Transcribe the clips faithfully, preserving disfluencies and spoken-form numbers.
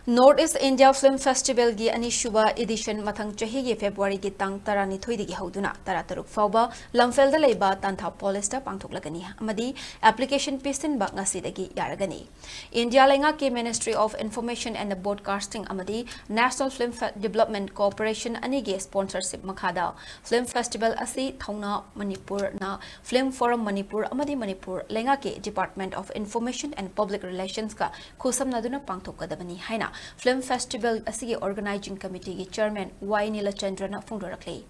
North East India Film Festivalꯒꯤ ꯑꯅꯤꯁꯨꯕ edition ꯃꯊꯪ ꯆꯍꯤꯒꯤ Februaryꯒꯤ ꯇꯥꯡ ꯇꯔꯥꯅꯤꯊꯣꯏꯗꯒꯤ ꯍꯧꯗꯨꯅ ꯇꯔꯥꯇꯔꯨꯛ ꯐꯥꯎꯕ ꯂꯝꯐꯦꯜꯗ ꯂꯩꯕ ꯇꯥꯟꯊꯥ ꯄꯣꯂꯤꯁꯇ ꯄꯥꯡꯊꯣꯛꯂꯒꯅꯤ ꯑꯃꯗꯤ application ꯄꯤꯁꯤꯟꯕ ꯉꯁꯤꯗꯒꯤ ꯌꯥꯔꯒꯅꯤ꯫ ꯏꯟꯗꯤꯌꯥ ꯂꯩꯉꯥꯛꯀꯤ Ministry of Information and Broadcasting ꯑꯃꯗꯤ National Film Fe-, Development Corporation ꯑꯅꯤꯒꯤ sponsorship ꯃꯈꯥꯗ film festival ꯑꯁꯤ ꯊꯧꯅꯥ ꯃꯅꯤꯄꯨꯔꯅ Film Forum ꯃꯅꯤꯄꯨꯔ ꯑꯃꯗꯤ ꯃꯅꯤꯄꯨꯔ ꯂꯩꯉꯥꯛꯀꯤ Department of Information and Public Relationsꯀ ꯈꯨꯠꯁꯝꯅꯗꯨꯅ ꯄꯥꯡꯊꯣꯛꯀꯗꯕꯅꯤ ꯍꯥꯏꯅ film festival ꯑꯁꯤꯒꯤ organizing committeeꯒꯤ chairman ꯋꯥꯏ ꯅꯤꯂꯆꯟꯗ꯭ꯔꯅ ꯐꯣꯡꯗꯣꯔꯛꯂꯤ꯫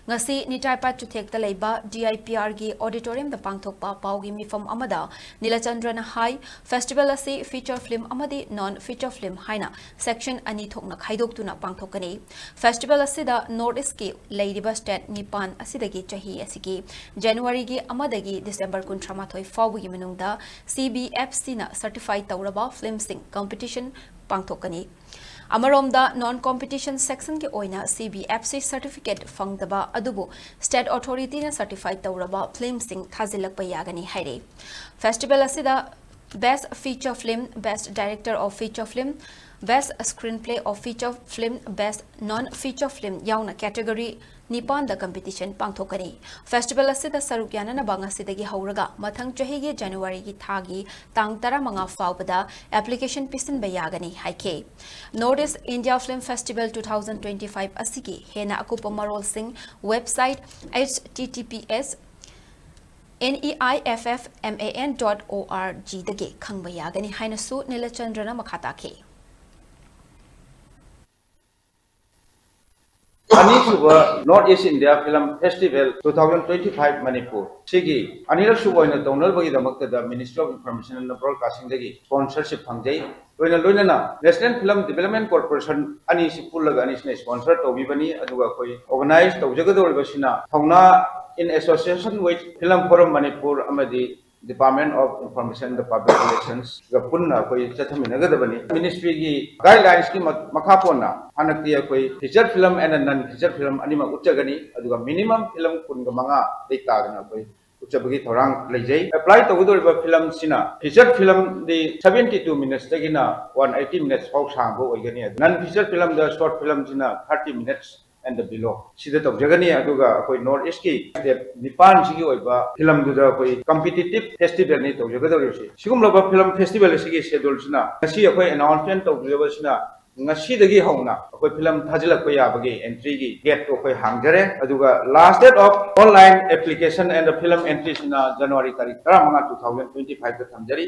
ꯉꯁꯤ ꯅꯤꯇꯥꯏꯄꯥꯠ ꯆꯨꯊꯦꯛꯇ ꯂꯩꯕ DIPRꯒꯤ auditoriumꯗ ꯄꯥꯡꯊꯣꯛꯄ ꯄꯥꯎꯒꯤ ꯃꯤꯐꯝ ꯑꯃꯗ ꯅꯤꯂꯆꯟꯗ꯭ꯔꯅ ꯍꯥꯏ, festival ꯑꯁꯤ feature film ꯑꯃꯗꯤ non feature film ꯍꯥꯏꯅ section ꯑꯅꯤ ꯊꯣꯛꯅ ꯈꯥꯏꯗꯣꯛꯇꯨꯅ ꯄꯥꯡꯊꯣꯛꯀꯅꯤ꯫ Festival ꯑꯁꯤꯗ North Eastꯀꯤ ꯂꯩꯔꯤꯕ state ꯅꯤꯄꯥꯟ ꯑꯁꯤꯗꯒꯤ ꯆꯍꯤ ꯑꯁꯤꯒꯤ Januaryꯒꯤ ꯑꯃꯗꯒꯤ December ꯀꯨꯟꯊ꯭ꯔꯥꯃꯥꯊꯣꯏ ꯐꯥꯎꯕꯒꯤ ꯃꯅꯨꯡꯗ CBFCꯅ certify ꯇꯧꯔꯕ filmꯁꯤꯡ competition ꯄꯥꯡꯊꯣꯛꯀꯅꯤ꯫ ꯑꯃꯔꯣꯝꯗ non competition sectionꯒꯤ ꯑꯣꯏꯅ CBFC certificate ꯐꯪꯗꯕ ꯑꯗꯨꯕꯨ state authorityꯅ certify ꯇꯧꯔꯕ filmꯁꯤꯡ ꯊꯥꯖꯤꯜꯂꯛꯄ ꯌꯥꯒꯅꯤ ꯍꯥꯏꯔꯤ꯫ Festival ꯑꯁꯤꯗ Best Feature Film, Best Director of Feature Film, Best Screenplay of Feature Film, Best Non Feature Film ꯌꯥꯎꯅ category ꯅꯤꯄꯥꯟꯗ competition ꯄꯥꯡꯊꯣꯛꯀꯅꯤ꯫ Festival ꯑꯁꯤꯗ ꯁꯔꯨꯛ ꯌꯥꯅꯅꯕ ꯉꯁꯤꯗꯒꯤ ꯍꯧꯔꯒ ꯃꯊꯪ ꯆꯍꯤꯒꯤ Januaryꯒꯤ ꯊꯥꯒꯤ ꯇꯥꯡ ꯇꯔꯥꯃꯉꯥ ꯐꯥꯎꯕꯗ application ꯄꯤꯁꯤꯟꯕ ꯌꯥꯒꯅꯤ ꯍꯥꯏꯈꯤ꯫ North East India Film Festival two thousand twenty-five ꯑꯁꯤꯒꯤ ꯍꯦꯟꯅ ꯑꯀꯨꯞꯄ ꯃꯔꯣꯜꯁꯤꯡ website H T T P S N E I F F M A N dot O R G ꯗꯒꯤ ꯈꯪꯕ ꯌꯥꯒꯅꯤ ꯍꯥꯏꯅꯁꯨ ꯅꯤꯂꯆꯟꯗ꯭ꯔꯅ ꯃꯈꯥ ꯇꯥꯈꯤ꯫ ꯑꯅꯤꯁꯨꯕ North East India Film Festival two thousand twenty-five Manipur ꯁꯤꯒꯤ ꯑꯅꯤꯔꯛ ꯁꯨꯕ ꯑꯣꯏꯅ ꯇꯧꯅꯕꯒꯤꯗꯃꯛꯇꯗ Ministry of Information and Broadcastingꯗꯒꯤ sponsorship ꯐꯪꯖꯩ꯫ ꯂꯣꯏꯅ ꯂꯣꯏꯅꯅ National Film Development Corporation ꯑꯅꯤꯁꯤ ꯄꯨꯜꯂꯒ ꯑꯅꯤꯁꯤꯅ sponsor ꯇꯧꯕꯤꯕꯅꯤ꯫ ꯑꯗꯨꯒ ꯑꯩꯈꯣꯏ organize ꯇꯧꯖꯒꯗꯧꯔꯤꯕꯁꯤꯅ ꯊꯧꯅꯥ in association with Film Forum Manipur ꯑꯃꯗꯤ Department of Information and Public Relationsꯒ ꯄꯨꯟꯅ ꯑꯩꯈꯣꯏ ꯆꯠꯊꯃꯤꯟꯅꯒꯗꯕꯅꯤ꯫ Ministryꯒꯤ guidelinesꯀꯤ ꯃ-, ꯃꯈꯥ ꯄꯣꯟꯅ ꯍꯟꯗꯛꯇꯤ ꯑꯩꯈꯣꯏ feature film and non feature film ꯑꯅꯤꯃꯛ ꯎꯠꯆꯒꯅꯤ꯫ ꯑꯗꯨꯒ minimum film ꯀꯨꯟꯒ ꯃꯉꯥꯗꯩ ꯇꯥꯗꯅ ꯑꯩꯈꯣꯏ ꯎꯠꯆꯕꯒꯤ ꯊꯧꯔꯥꯡ ꯂꯩꯖꯩ꯫ Apply ꯇꯧꯒꯗꯧꯔꯤꯕ film ꯁꯤꯅ feature film ꯗꯤ seventy two minutes ꯇꯒꯤꯅ one eighty minutes ꯐꯥꯎ ꯁꯥꯡꯕ ꯑꯣꯏꯒꯅꯤ꯫ Non feature film ꯗ short film ꯁꯤꯅ thirty minutes and below ꯁꯤꯗ ꯇꯧꯖꯒꯅꯤ꯫ ꯑꯗꯨꯒ ꯑꯩꯈꯣꯏ North East ꯀꯤ state ꯅꯤꯄꯥꯟ ꯁꯤꯒꯤ ꯑꯣꯏꯕ film ꯗꯨꯗ ꯑꯩꯈꯣꯏ competitive festival ꯅꯤ ꯇꯧꯖꯒꯗꯧꯔꯤꯕꯁꯤ꯫ ꯁꯤꯒꯨꯝꯂꯕ film festival ꯑꯁꯤꯒꯤ schedule ꯁꯤꯅ ꯉꯁꯤ ꯑꯩꯈꯣꯏ announcement ꯇꯧꯖꯕꯁꯤꯅ ꯉꯁꯤꯗꯒꯤ ꯍꯧꯅ ꯑꯩꯈꯣꯏ film ꯊꯥꯖꯤꯜꯂꯛꯄ ꯌꯥꯕꯒꯤ entry ꯒꯤ gate ꯇꯨ ꯑꯩꯈꯣꯏ ꯍꯥꯡꯖꯔꯦ꯫ ꯑꯗꯨꯒ last date of online application and film entry ꯁꯤꯅ January ꯇꯥꯔꯤꯛ ꯇꯔꯥꯃꯉꯥ, two thousand twenty five ꯇ ꯊꯝꯖꯔꯤ꯫